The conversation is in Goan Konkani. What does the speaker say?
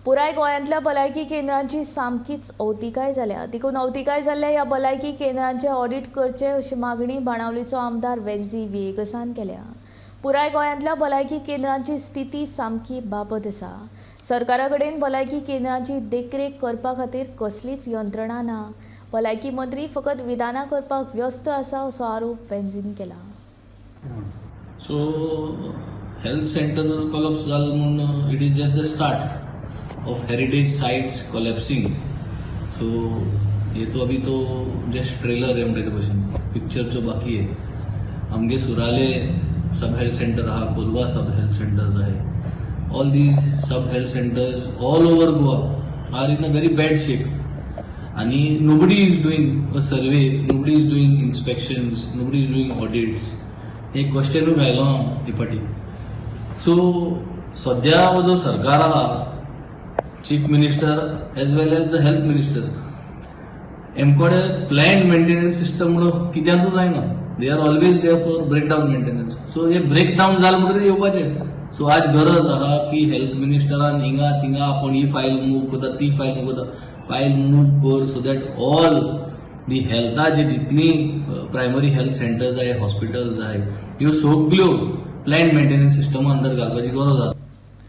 पुराय गोंयांतल्या भलायकी केंद्रांची सामकीच अवतिकाय जाल्या. देखून अवतिकाय जाल्ल्या ह्या भलायकी केंद्रांचे ऑडीट करचें अशी मागणी बाणावलीचो आमदार वेन्झी व्हिएगसान केल्या. पुराय गोंयांतल्या भलायकी केंद्रांची स्थिती सामकी बाबत आसा. सरकारा कडेन भलायकी केंद्रांची देखरेख करपा खातीर कसलीच यंत्रणा ना. भलायकी मंत्री फकत विधानां करपाक व्यस्त आसा असो आरोप वेन्झीन केला. सो हेल्थ सेंटर कोलॅप्स जाल म्हूण it is just the start of heritage sites collapsing. So ये तो अभी तो जस्ट ट्रेलर आहे म्हणटा ते भशेन, पिक्चर जो बाकी आहे. आमगे सुराले सब हेल्थ सेंटर आहा, कोलवा सब हेल्थ सेंटर्स आहे. All these sub health centers all over Goa are in a very bad shape आणि nobody is doing a survey, nobody is doing inspections, nobody is doing audits. हे क्वेश्चनूय घायलो हांव हे फाटी. सो सद्या हो जो सरकार आहा, chief minister as well as the health minister, हेमकोडे plan maintenance system म्हणून कित्याकूच जायना. They are always there for breakdown maintenance. So hey break down जालें म्हणटकीर येवपाचें. सो आज गरज आहा की हेल्थ मिनिस्टरान हिंगा थिंगा आपूण ही फायल मूव करता, ती फायल मूव करता, फायल मूव कर, सो that all the हेल्थाचे जितली प्रायमरी हेल्थ सेंटर्स आहे, हॉस्पिटल्स आहे, ह्यो सगल्यो प्लॅन मेंटेनन्स सिस्टमा अंदर घालपाची गरज आहा.